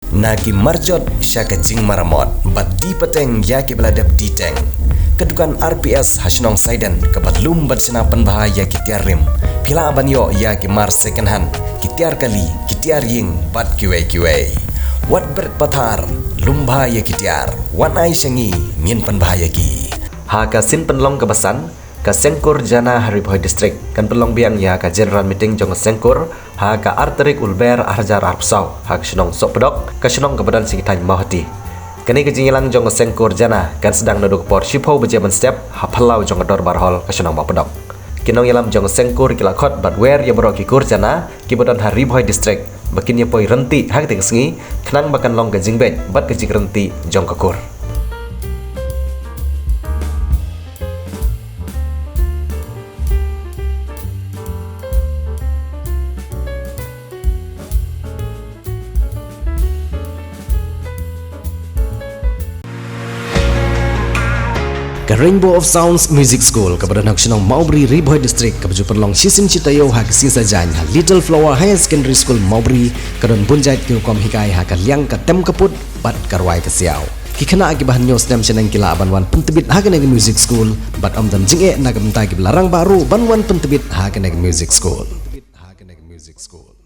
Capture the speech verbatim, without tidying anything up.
Na ki marjot sha ka jingmaramot bad die pateng ïa kiba la dep die teng. Ka dukan R P S ha shnong Saiden kaba lum bad shna pynbha ïa ki tiar rim. Phi lah ban ïoh ïa ki mar second hand, ki tiar kali, ki tiar ïing bad kiwei kiwei. Wat bret pathar, lum bha ïa ki tiar. Wan ai sha ngi, ngin pynbha ïa ki. Ha ka sien pynlong kaba san, ka Seng Kur Jana ha Ri Bhoi District kan pynlong biang ïa ka General Meeting jong ka Seng Kur ha ka ar tarik u Lber ar hajar arphew saw ha ka shnong Sohpdok, ka shnong kaba don sha ki thaiñ Mawhati. Kane ka jingïalang jong ka Seng Kur Jana kan sdang naduh ka por shiphew baje mynstep ha phyllaw jong ka Dorbar Hall ka shnong Mawpdok. Ki nongïalam jong ka Seng Kur ki la khot bad wer ïa baroh ki kur jana kiba don ha Ri Bhoi District ba kin ïa poi ryntih ha katei ka sngi, khnang ba kan long ka jingbeit bad ka jingryntih jong ka kur. Ka Rainbow of Sounds Music School kaba don ha ka shnong Mawbri, Ri Bhoi District, kaba ju pynlong shisien shi taïew ha ka sngi Saitjaiñ ha Little Flower Higher Secondary School Mawbri, ka don bun jait ki rukom hikai ha ka liang ka tem ka put bad ka rwai ka siaw. Ki khynnah kiba hynñiew snem shaneng ki lah ban wan pyntbit ha kane ka music school bad ym don jingeh na ka bynta kiba la rangbah ruh ban wan pyntbit ha kane ka music school.